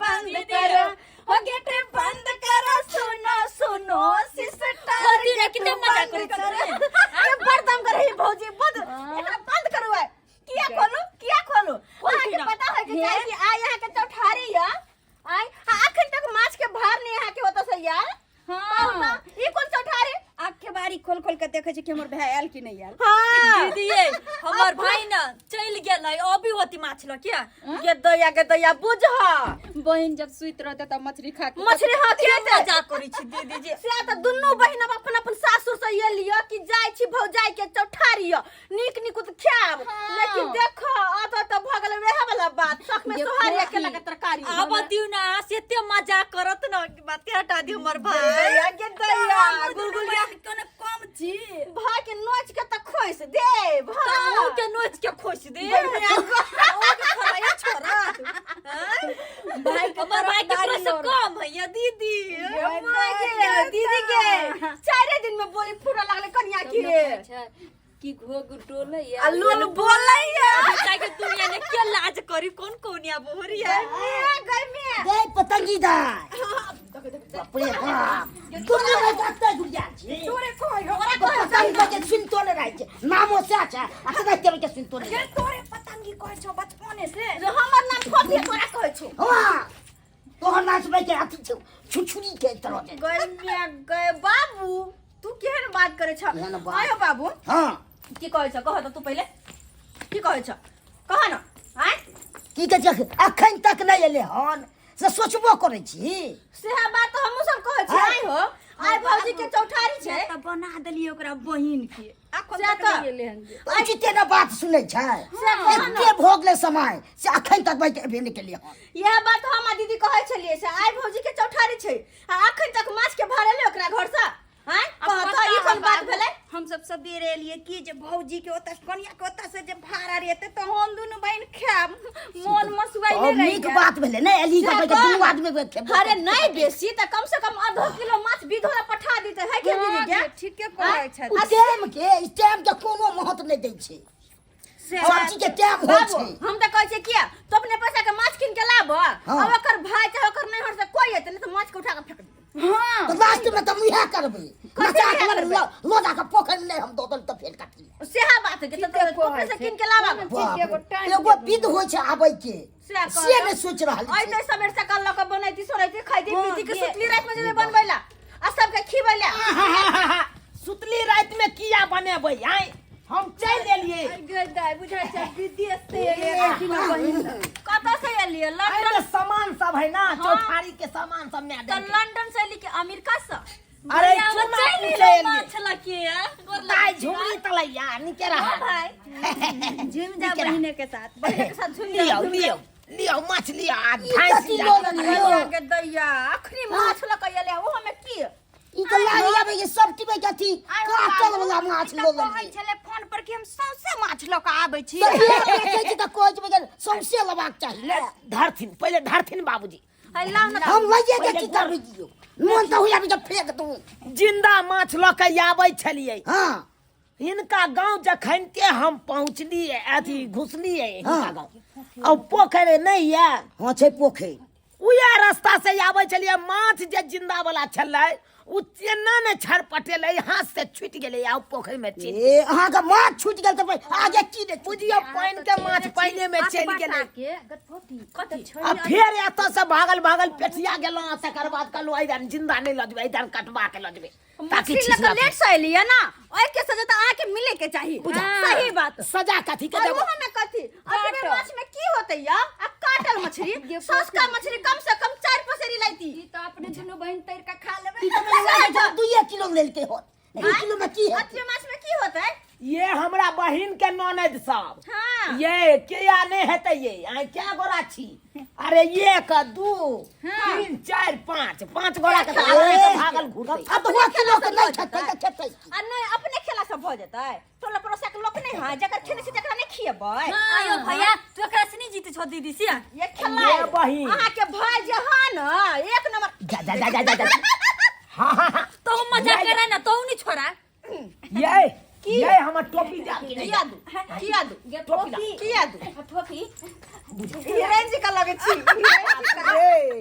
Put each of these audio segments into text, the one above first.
बंद करो, हो गेट बंद करो, सुनो सुनो सिस्टर, भौजी रे, गेट किते मजा बंद करै करो। छी। ये बड़ दम करे है भौजी, बंद एकरा बंद करो है। किया खोलू, किया खोलू? खोलती अहाँके ना। पता है कि चाहे कि आइ अहाँके चौठारी या आइ आ अखन तक माछ के भार नहीं अहाँके होता से यार। हाँ। कहू तऽ, ई कोन चौठारी? आँख के बारी खोल खोल के देखे छी कि हमर भाई आयल कि नहीं आयल। हाँ। दीदी ये हमर भाई ना चलि गेल है, अभी होती माछ ल किया? ये दया के दया बुझ। बहिन जब सुति रहते तब मछली खा के मछली हाँ के खेते। मजा करै छी दीदी जी। से तऽ दुनू बहिन अब अपन अपन सासुर से ये लिअ कि जाइ छी भौजाई के चौठारी य, नीक निकुत खायब। हाँ। लेकिन देखो अत तऽ भऽ गेल वएह वाला बात, शख में देखो सोहारी की। अकेला के तरकारी। आब दियौ ना से एते मजा करत ना कि बाते हटा दियौ हमर भाई। दया के दया गुलगुलिया कोनो कम छी? भाई के नोच के तऽ खोइस देब। तऽ अहूँ के नोच के खोसि दे। अहूँ के खरैया छोड़त। आँय? भाई के हमर भाई के तरफदारी तोरा से और- कम है या दीदी? माय के दीदी के चारे दिन में बोली फूटा लागले कनिया तब के न कहै छै कि घोग डोले आ लोल बोलैया। बेटा के दुनिया ने के लाज करी, कोन कोनिया बोहरिया। गई में गई पतंगी दाय, बाप रे बाप, दुनिया में जाते गुड़िया छी। तोरे कहै हो। ओकरा कहै पतंग के सुन तोले रहै छै, नामो से छै आ कदा के के सुन तोले। ये तोरे पतंगी कहै छौ बचपने से। जे हमर नाम फोफी तोरा कहै छौ। हां, तोहर नाच में के अथी छौ, छुछुरी के तरह के। गई में गए बाबू, तू केहन बात करे छ? केहन बात? आयो बाबू। हां। की कहै छ? कह त तू पहिले की कहै छ, कह न। आय की कहै छै, अखन तक नहि एलै हन से सोचबो करै छी। सेहा बात तऽ हमहूँ सब कहै छी। आय। आइ हो, आइ भौजी के चौठारी छै। तऽ बना देलियै ओकरा बहिन के, अखन से तक तऽ- नहि एलै हन जे। उचिते ने बात सुनै छै। से कह न। एते भऽ गेलै समय से अखन तक भाई एबे नहि केलियै हन। इएह बात हम आ दीदी कहै छलियै से आइ भौजी के चौठारी छै आ अखन तक माछ के भार एलै ओकरा घर से? आँय, अब कह पता तऽ ई कोन है बात बाबू, भेलै? हम सब सबेरे एलियै कि जे भौजी के ओतऽ कनिया के ओतऽ से जे भाड़ा रहते तऽ हम दुनू बहिन खायब, मोन मसुआइले अब रहि नीक गेल। बात भेलै ने एली से तऽ कह दुनू न। आदमी के खेबै। अरे नहीं बेसी तऽ कम से कम आधो किलो माछ विधो ला पठा देते है के दीदी के? हाँ, ठीके कहै छथि। ओ टाइम के, ई टाइम के कोनो महत्व नहि दै छै। से सब चीज के टाइम होइ बाबू छै। हम तऽ कहै छियै किया तो अपने पैसा के माछ कीन के लाब। हाँ। अब ओकर भाई चाहे ओकर नैहर से कोई एतै नहीं तऽ माछ के उठा के फेंक देतै। हाँ। तऽ लास्ट में तऽ हम इएह करबै, कथी नचा इएह के करबै? लऽ जा कऽ पोखरि मे हम दऽ देल तऽ फेर कथी? सेहा बात है कि ठीके तऽ कहै अपने से छै। कीन के लाब। चीज के एगो बाप रे, टाइम एगो विध होइ छै आबै के, से कह से तऽ। नहि सोचि रहल अइ छै। तऽ सबेर सकाल लऽ कऽ बनैती सोरैती खैती हाँ, पीती के ये- सुतली राति में जेबै बनबै ला आ सबके खिबै ला। सुतली राति में किया बनेबै? आय हम चलि एलियै। गई दाइ, बुझाइ छै विदेश से एलियै रहथिन बहिन। कतऽ से एलियै? अरे लंडन? तऽ सामान सब है ना, चौठारी के सामान सब माय तऽ देलकै। लंडन से एली कि अमेरिका से? अरे भैया, वो चुना चलि पूछे एलै एलियै। माछ लऽ के। गोर दाइ लगै छी। झुमरी तलैया निके रहा। भाई झुम जा बहिने के साथ। बहिन के साथ झुम जा। लियौ लियौ लियौ माछ लियौ आ ई भैंस कथी जा लऽ लेलियै? दैया के दैया, अखनी माछ लऽ कऽ एलै ओहो में की? ई तऽ लागि आबै के सब टिबै के अथी काटल वाला माछ ई लऽ तऽ कहै लेलियै। छलै फोन पर कि हम सौंसे माछ लऽ कऽ आबै छी। तऽ फेर देखै छी तऽ कहै छै कि सौंसे लेबाक चाही ने। धरथिन पहिले, धरथिन बाबूजी। है लाउ न। हम लइए के की करबै दियौ, मोन तऽ होइया जे फेंक दू। जिंदा माछ लऽ के आबै छलियै। हाँ। हिनका गांव जखनते हम पहुँचलियै, अथी घुसलियै हिनका हाँ। गांव, आ पोखरि नहि यऽ? हाँ छै पोखरि। उएह रास्ता से आबै छलियै, माछ जे जिंदा वाला छलै ओ तेना ने छरपटेलै, हाथ से छूटि गेलै आ पोखरि में चलि। ए अहाँके माछ छूटि गेल तऽ आगे की ने बुझियौ, पानि के माछ पानि में चलि गेलै। कथी? आ फेर एतऽ से भागल भागल पेठिया गेलहुँ आ तकर बाद कहलहुँ एहि जिंदा नहि लऽ जेबै, एहि कटवा के लऽ जेबै ताकि मछली लऽ कऽ छिछला लेट से एलियै ना, ओहि के सजा तऽ अहाँके मिले के चाही। सही बात। सजा कथी के और देबै? ओहो में कथी अतबे माछ में की होतै या? आ काटल मछली, सस्ता मछली कम से कम 4 पसेरी लैती। ई तऽ अपने दुनू बहिन तर के खा लेबै। ई तऽ मेरे लागै छै 2 किलो लेलकै होत, 2 किलो में की है? अतबे माछ में की होतै? ये हमरा बहिन के ननद सब। हाँ। ये किया नहीं हेतै ये? आइ क्या गोरा छी? अरे 1 2 3 4 5, 5 गोरा के तऽ आदमी सब भागल घुरतै। अब हुआ किलो के नहीं खेतै तऽ खेतै की? आ नहीं अपने खेला से भऽ जेतै? टोला पड़ोसा के लोक नहीं है, जकर खेने छी तकरा नहीं खिएबै। आयो भैया, तू एकरा से नहीं जीते छो दीदी से। ये खेला ये बहिन। अहाँ के भाई जे है ना एक नंबर। जा जा जा जा जा जा। हाँ हाँ हाँ। तो मजा करे ना, तो नहीं छोड़ा। ये हमर टोपी जा। किया दू, किया दू? टोपी ला। किया दू? ठोपी। हीरोइन जी का लगे छी। ए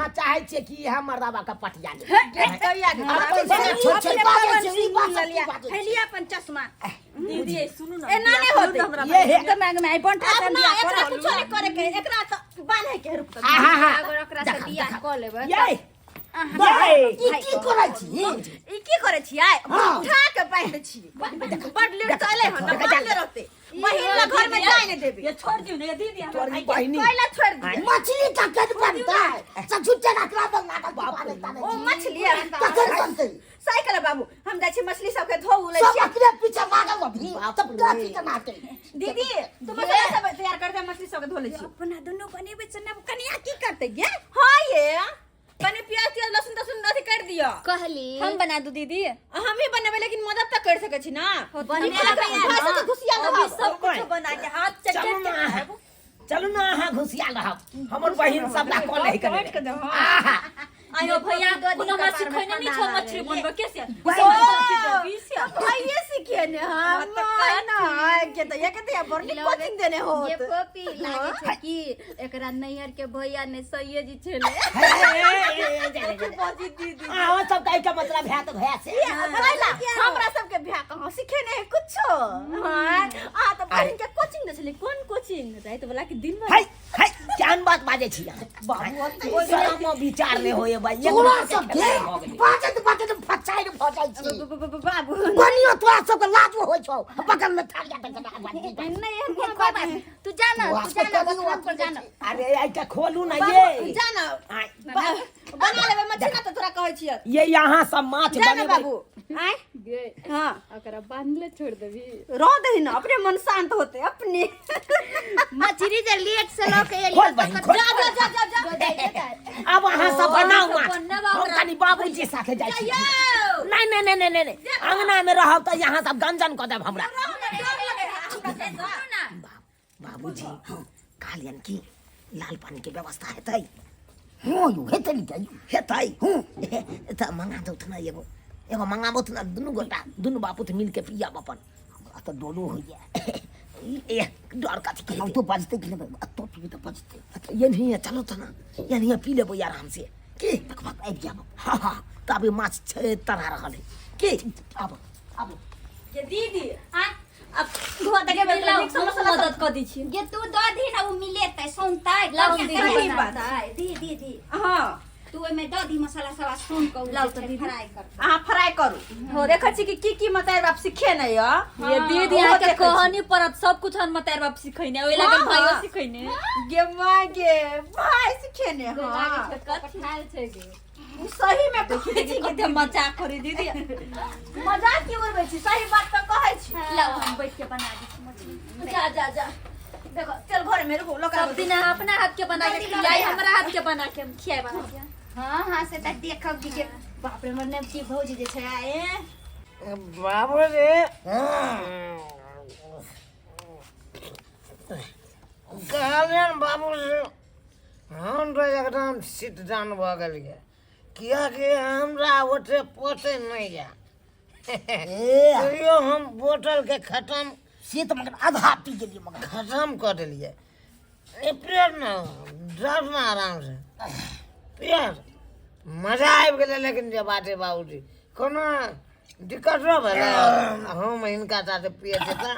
अहाँ चाहै छियै कि इएह मर्दाबा के पटिया ले अपन से छोट छोट बाजै छै, ई बात सब की बाजै छै? हेलिया अपन चश्मा दीदी सुनू ना एना नहि होतै। हमरा ये हे दिमाग में आई बंठा आब से ना बियाह एकरा कर कुछो नहि करे के है, एकरा तऽ बान्हे के है, रुक तऽ। आहा हा अगर ओकरा से बियाह कऽ लेबै ये ये ई की करै छी ई की करै छियै हाँ। उठा के बान्हि दै छियै बड लेट से अयलै हन ना बान्हले रहतै बहिन ला घर में जाय नहि देबै ये छोड़ दियो ना ये दीदी हमरा तोरी भाई के बहिनी कैला छोड़ि दियै मछली कखन बनतै सब छुट्टे रखला पर लागल बाप रे ओ मछली है। कखन बनतै साइकिल बाबू हम जाइ छी मछली सबके धो लै सब छियै अपने पीछे लागल अभी सब कथी कनाते दीदी तू मसाला सब तैयार कर दे मछली सबके धो लै छी अपना दुनू बनेबै से नब कनिया की करतै गे हाँ ये कने प्याज त्याज लहसुन तहसुन अथी कर दियो कहली हम बना दू दीदी हम ही बनेबै लेकिन मदद तऽ कर सकै छी ना बनेबै भाई सब घुसिया अभी रहब सब कुछ बना के हाथ चट चलू चट ना के अहाँ चलू ना अहाँ घुसिया रहब हमर बहिन सब ला कॉल नहीं करे आहा आयो भैया दो दिन कोनो हमरा कपार में सिखैने नहीं छौ पना मछली बनबै के से भाइये सीखे ने हम ना के तऽ ये के तऽ बड़ नीक कोचिंग देने हो ये पपी लागे छै कि एकरा नैहर के भैया ने सैये जी छेले अहाँ सब कहै के मतलब है तऽ भैया से हमरा सबके भ्या कहाँ सीखे ने है कुछो हाँ आ तऽ बहिन के कोचिंग दे छलै कोन कोचिंग राति वाला के दिन है है केहन बात बाजै छी अहाँ बाबू शरमो विचार नहि होइए भाई एक तोरा गोटे सब के खेनाइ भऽ गेलै। बाजत बाजत फचाइर भऽ जाइ छी बाबू कनियो तोरा सबके लाज होइ छौ बगल में थालिया पे जमा नहीं एहन कोनो बात नहीं तू जाना तोरा तू सबके जाना कनियो बथान पर जाना अरे आइ खोलू ना बाबू ये जा ना आइ, बना लेबै मछली ना तऽ तोरा कहै छियै ये यहाँ सब माछ जा ना बनेबै बाबू आय गे हाँ ओकरा बांधले छोड़ देबी रह दही ना अपने मन शांत होते अपने मछली जे लेट से लऽ के एलियै खोल बहिन खोल जा जा जा जा जा अब अहाँ सब बनाउ माछ बनाउ हम ओकरा। कनि बाबूजी साथे जाइ छी नहीं नहीं नहीं नहीं नहीं अंगना में रहब तऽ यहाँ सब गंजन कऽ देब हमरा बाबूजी कहलियन कि लाल पानी के व्यवस्था हेतै हँ यौ हेतै ने जाइयो हेतै हूँ तऽ मंगा दौथ ने एगो एगो मंगाबौथ ने दुनू गोटा दुनू बापूत मिल के पियब अपन हमरा तऽ डरो होइए ए डर कथी के हम हेतै? तो बजतै कि नहि एतऽ पीबै तऽ बजतै अच्छा ये नहीं है चलो तो ना ये नहीं है पी लेबो आराम से के तकर बाद आबि जायब हाँ हाँ तब माछ छै तरा रहल है के आब आब ये दीदी आ अब धो दे के लाओ, नीक से हम मसाला मदद कऽ दै छी गे तू दऽ दी ना उ मिलेतै सौनतै लाउ कनिया दीदी, केना सही बात। बनातै? दी दी दी हाँ तू ओहिमे दऽ दी मसाला सब आ सोन कऽ लाउ तऽ दीदी। फ्राई कर अहाँ फ्राई करू देखै छी कि की की मतार बाप सिखे नै य ये दीदी ओहो अहाँ के देखै छी। कहनी पड़त सब कुछ हम मतार बाप सिखैने ओहि लागल हाँ, भाइयो हाँ। सिखैने गे माँ गे भाई सिखे ने हाँ कथी छै गे उ सही में कहै देखी छी कते मजाक करी दीदी मजाक की उड़बै छी सही बात तऽ कहै छी लाओ हम बैठ के बना दै छी मछली जा जा जा देखो चल घर में रुको लोग सब दिन अहाँ अपना हाथ के बना के खियाई हमरा हाथ के बना के हम खियाए बना के हाँ हाँ से तऽ देखब कि के बाप रे हमर नेमकी भौजी जे छै ए बाबू रे कहलियन बाबू से हम तऽ एकदम सिट डाउन भऽ गेलियै किएकि हमरा ओते पोसै नहि यऽ ए तैयो हम बोतलके खतम से तऽ मगर आधा पी गेलियै मगर खतम कऽ देलियै ए पियर ने डर ने आरामसँ पियर मजा आबि गेलै लेकिन जे बात है बाबूजी कोनो दिक्कतो भेलै हम हिनका साथे पियै छियै तऽ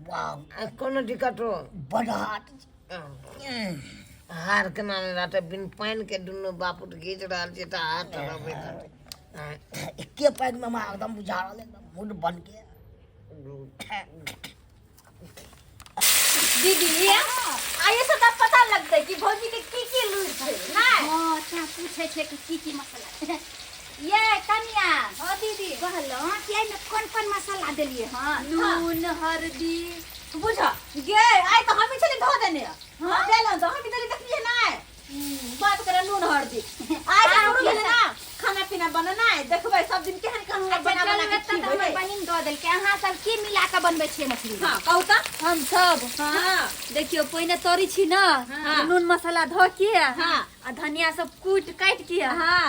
बाप कोनो दिक्कतो बड हाथ हार केना नहि रहतै बिन पानिके दुनू बापूत घीच रहल छियै तऽ हार तऽ रहबे करतै एके पैगमे हमरा एकदम बुझा रहल एकदम मूड बन के दीदी आइए से तऽ पता लगतै कि भौजी के की की लूरि छै नहि हाँ तें पूछै छै कि की की मसाला ये कनिया हाँ दीदी कहलहुँ कि एहिमे कोन कोन मसाला देलियै हँ नून हरदी बुझ गे आइ तऽ हमही छली धो देने हाँ देलहुँ तऽ हमही देली देखलियै नहि बात करे नून हरदी आइ तऽ शुरू भेलै ना खाना पीना बनेनाइ देखबै सब दिन केहन केहन अच्छा बना चलू बना के एतऽ तऽ हमर खिएबै बहिन दऽ देलकै अहाँ सब की मिला कऽ बनबै छियै मछली हाँ कहू तऽ हम सब हाँ देखियो पहिने तरी छी ना हाँ। नून मसाला धऽ के हाँ। आ धनिया सब कूट काटि के हाँ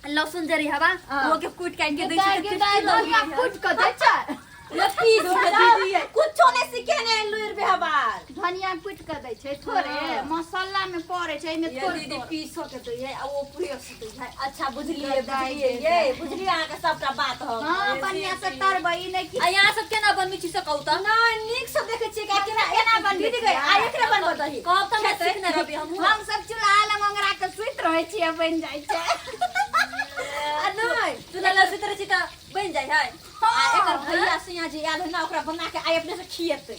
आ लहसुन जरी हवा हाँ। वो के कूट काटि के दै छी दाइ तऽ दाइ टेस्टी धनिया लगैए। कूट कऽ दै छै ये पीस के दीदी कुछो नहीं सीखे ने लुइर व्यवहार। धनिया कुटि के दै छै थोड़े, मसाला में पड़े छै, एहिमे ये थोड़े। दीदी पीसो के तो ये आ वो प्रिय से तो ये। अच्छा बुझलिए बुझलिए, ये बुझलिए अहाँ के सबटा बात हम। हां, बढ़िया से तरबै ई नहि कि आ यहाँ सब केना बनबै छी से कहू त। नहीं नीक से देखे छियै कि केना केना बनबै दीदी गई आ एकरे बनबै दही। कहब त हम सीखने रहबी हमहूँ। हम सब चूल्हा लग ओंगरा के सुति रहै छियै, बनि जाइ छै। आ नहीं चूल्हा लग सुति रहै छी त बनि जाइ है। आ एकर भैया सिया जे आयल है ना ओकरा बना के आइ अपने से खिएतै।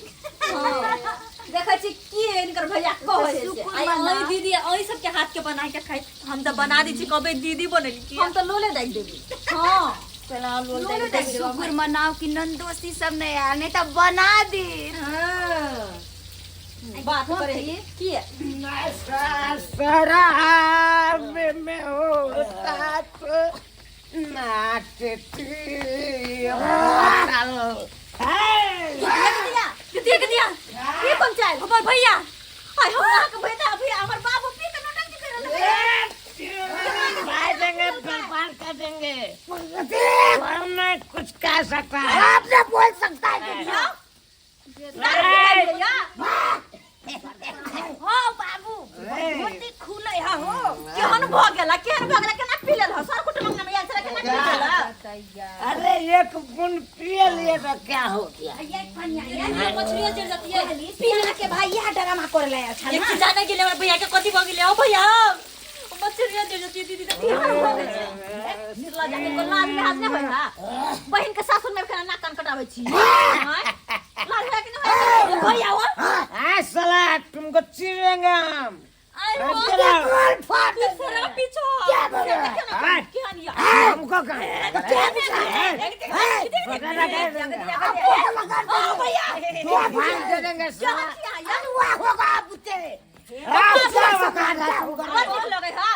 देखै छी की इनकर भैया कहै है से। आई अहीं दीदी अहीं सबके हाथ के बना के खाइ, हम त बना दै छी कहबै दीदी बनेलकी। हम त लोले दागि देबै। हां पहला लोल दागि देबै। शुक्र मनाओ कि नंदोसी सब नहीं आयल, नहीं तो बना दी। हां बात करे की नशा शराब में होता तो नाचती होटल है। दीदी के दिया की कोन चाल हमर भैया। हाय हम अहाँ के भैया भैया हमर बाबू पी के नौटंकी कर रहल है। भाई देंगे बर्बाद कर देंगे, हम नहीं कुछ कह सकता है। आप ना बोल सकता है भैया भैया हो बाबू धोती खुलै है हो। केहन भ गेला केहन भ गेला, केना पी लेल ह सर कुटुंब अंगना में आयल छला, केना पी लेला? अरे एक बूंद पिए लिए तो क्या हो गया? ये कन्या ये मछलियों चल जाती है। पीला के भाई यह ड्रामा करे ले अच्छा एक जाने के लिए हमर भैया के कथी भ गेलै हो भैया, मछलियों चल जाती है दीदी त केहन भ गेल छै? निर्ला जाके को लाज लिहाज नहि होइ हा? बहिन के सासुर में केना नाक कान कटाबै छी? आँय? लाज है कि नहि होइ? भैया हो आ साला तुमको चीरेंगे हम। आई हो फाट दूसरा पीछो क्या बोल रहा है? हाँ, केहन या? हमको कहाँ दो भाग दे देंगे साला। अनुआ होगा आप उसे। आप क्या औकात है तुमको? बड़ नीक लगै हा?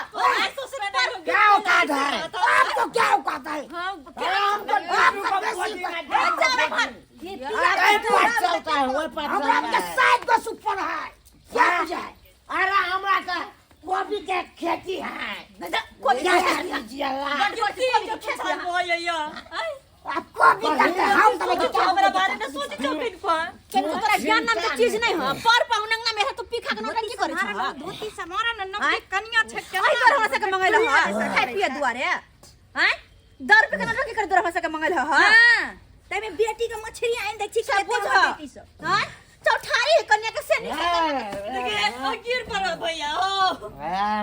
क्या औकात है? आपको क्या औकात है? अरे हमको आपका बेसी अरे पास चलता है वो पास हमरा चलता के है। 7 गो सुपर है क्या बुझाए? अरे हमरा का गोभी के खेती है। कोबी क्या लीजिएगा? आप कॉपी करते हैं, हम तो क्या हमरा बारे में सोच चौकिन पर तोरा ज्ञान नाम के चीज नहीं ह। पर पाहुन अंगना में है तो पीखा के नौटंकी करै छ। धोती समारा न नब के कन्या छै आई तोर हमरा सबके मंगैल ह खाय पिए दुआरे। हैं 10 रुपया के नौटंकी कर तोर हमरा सबके मंगैल ह। हां तमे बेटी के मछली आइन दै छी सब खेते बुझ में बेटी सब। हैं चौठारी है कन्या के से नहीं देखिए गिर पड़ल भैया हो भैया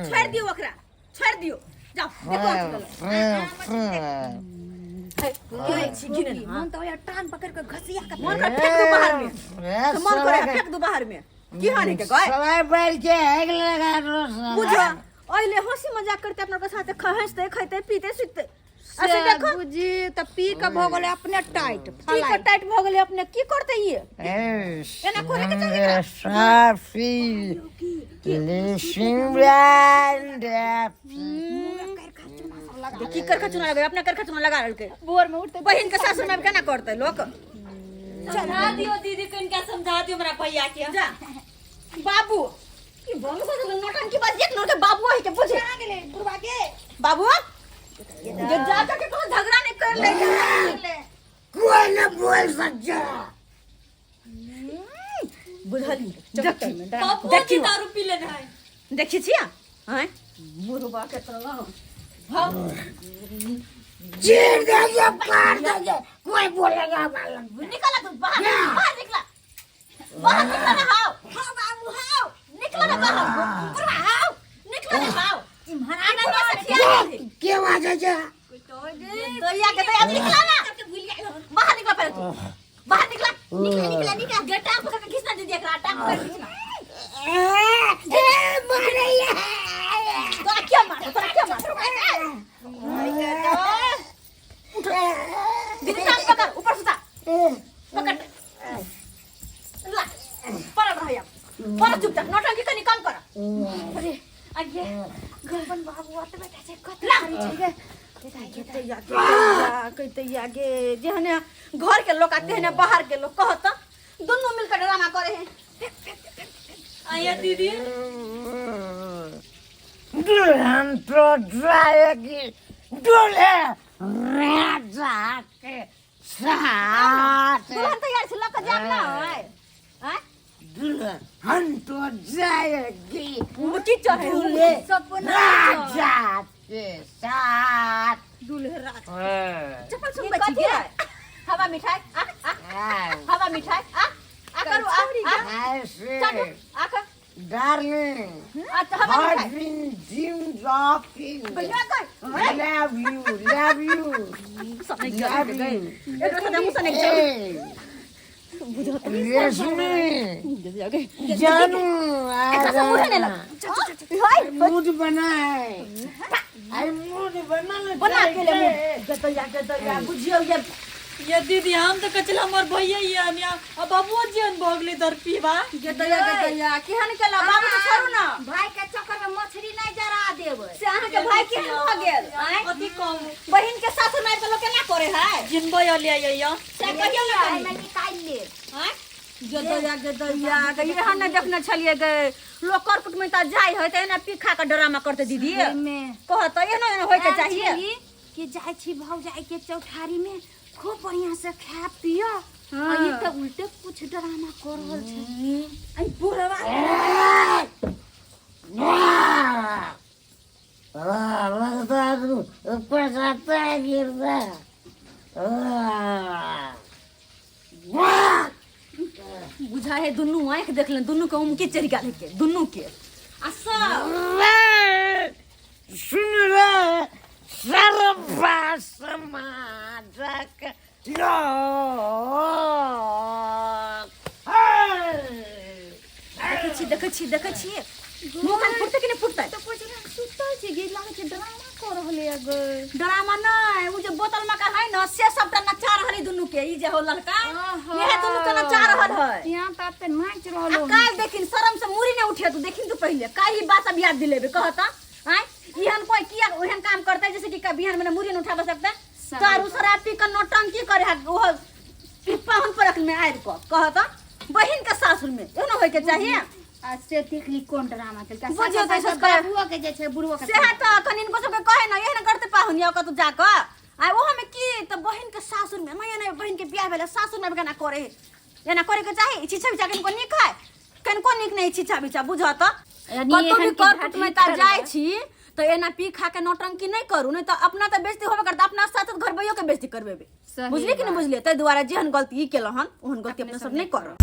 छोड़ दियो ओकरा, छोड़ दियो जाओ देखो मन तो यार टांग पकड़ के घसिया के मन कर फेंक दो बाहर में, तो मन करे फेंक दो बाहर में की हानि के गए सवाई बैठ के एक लगा दो साला। बुझो ओइले हंसी मजाक करते अपना के साथे हंसते खाते पीते सुतते। ऐसे देखो बुझी त पी के भ गेलै अपने टाइट की के टाइट भ गेलै अपने की करते ये एना करे के चाही एकरा। साफी लिसिंग ब्रांड की कर के चुना लगे अपना कर के चुना लगा रहलके। बोर में उठते बहिन के सासुर में केना करते लोक? समझा दियो दीदी के, इनका समझा दियो हमरा भैया के। जा बाबू की बम से नौटंकी बात एक नोट के बाबू है के बुझे आ गेलै बुढ़वा के बाबू जे जा के कोनो झगड़ा नहीं कर ले। कोई न बोल सकता। बुझली देखी पप्पू देखियो। दारू पी लेने है। देखी छिया हैं मुरबा के तरह हम चीर देंगे काट देंगे कोई बोलेगा मालूम। निकला तू बाहर, बाहर निकला, बाहर निकला ना हाव हाव बाबू हाव निकला ना बाहर बुढ़वा हाव निकला ना हाव इम्हर आना ना सखिया के आवाज है जा? दया के दया निकला ना बाहर निकला पहले तू बाहर निकला निकला निकला निकला गेटा पकड़ के घिसना दीदी एकरा टांग पकड़ के घिसना। ए मारे तोरा क्या मार, तोरा क्या मार? दीदी टांग पकड़ ऊपर से पकड़ ला पर रह अब पर चुपचाप नौटंकी कनी कम कर। अरे आगे अपन बाबू आते बैठा छै कत ला। करै छै गे कहते आगे जेहने घर के लोग आते हैं बाहर के लोग कहत दोनों मिलकर ड्रामा करे हैं। आया दीदी दुल्हन तो जाएगी दूल्हे राजा के साथ। दुल्हन तैयार छै, लऽ कऽ जायब ना? आँय? दुल्हन तो जाएगी की चढ़े दूल्हे सपना राजा के साथ। दूल्हे राजा। हाँ। चप्पल सुनबै छी गे? हवा मिठाई आ आ। हाँ। हवा मिठाई आ आ करू आ आ। ऐसे चटू आ कर। डार्लिंग। आ तऽ हवा मिठाई। Having dreams of you. भैया कर। Love you, love you, love you. एकरा साथे मुँह से नहि चल। Hey, Reshmi, जानू, एकरा से मुँहे नहि लग। हाय। मूड बनाए। आई मूड बनल। बना के ले मुँह। गतैया गतैया बुझियौ ये। ये दीदी, हम तो कचला हमर भैया ये अनिया अब बाबू जीवन भोगली दर पीबा। गतैया गतैया केहन केला बाबू के छोड़ू ना। भाई के चक्कर में मछली नहीं जरा देबै। से अहाँके भाई केहन भऽ गेल? आँय? अति कम। बहिन के सासुर मारि कऽ लोक केना करे है? जिनबै अलिया ये। से कहियौ ने कनी। एहिमे निकालि लेब। आँय? गदैया गदैया गे, एहन नहि देखने छलियै गे। लोक कर कुटुम्ब तऽ जाइ है तऽ एना पी खा कऽ ड्रामा करतै दीदी? एहिमे कहत एहनो एहनो होइके आयल चाहिए। छली कि जाइ छी भौजाई के चौठारी में खूब बढ़िया से खा पिय। हाँ। आ ई तऽ उल्टे कुछ ड्रामा कर रहल छै। आई बुढ़वा। लगता है ऊपर जाता है, गिरता है। बुझा है दुनू आँखि देखलन, दुनू के उमकी चढ़ि गेल के दुनू के आ सब। सुन रे सर्वा समाजक लोक। देखै छी, देखै छी, देखै छी, मुँह कान फुटतै कि नहि फुटतै? तऽ सुतल छै गे, लागै छै ड्रामा कर रहले है गे। ड्रामा नहि, उ जे बोतल में का है न से सबटा नचा रहल है दुनू के। ई जे हो लड़का, इहे दुनू के नचा रहल है। यहाँ तऽ आब तऽ नाचि आ रहल हो। काल्हि देखिन, शरम से मुड़ी नहि उठे। तू देखिन, तू पहिले काल्हि ई बात सब याद दिलेबे। कहता आँय, एहन कोई किया ओहन काम करतै जैसे कि बिहान में मुड़ी नहीं उठाबे सकते? सही। दारू शराब पी के नौटंकी करे है ओहो पाहुन परख में आबि कऽ। कहता बहिन के सासुर में एहनो होय के चाहिए? आ से देखली कोन ड्रामा केलकै। बुझियौ तऽ सस करे। बाबुओ के जे छै, बुढ़बो के। सेहे तऽ कनि इनको सबके कहे न, एहन करते पाहुन या कतौ जा कऽ आ ओहो में की तऽ बहिन के सासुर में नया नया बहिन के बियाह भेलै, सासुर में केना करे है? एना करे के चाही? छिछा बिछा कनिको नीक है? कनिको नीक नहि छिछा बिछा। बुझऽ तऽ यानी कतौ भी एहन कर की कुटुम्ब तऽ जाइ छी तऽ एना पी खा के नौटंकी नहि करू, नहि तऽ अपना तऽ बेइज्जती होबे करतै, अपना साथ साथ घरबैयो के बेइज्जती करबेबै। सही बुझली कि नहि बात। बुझलियै? ताहि दुआरे जेहन गलती ई केलहुँ हन ओहन गलती अपना सब नहि करब।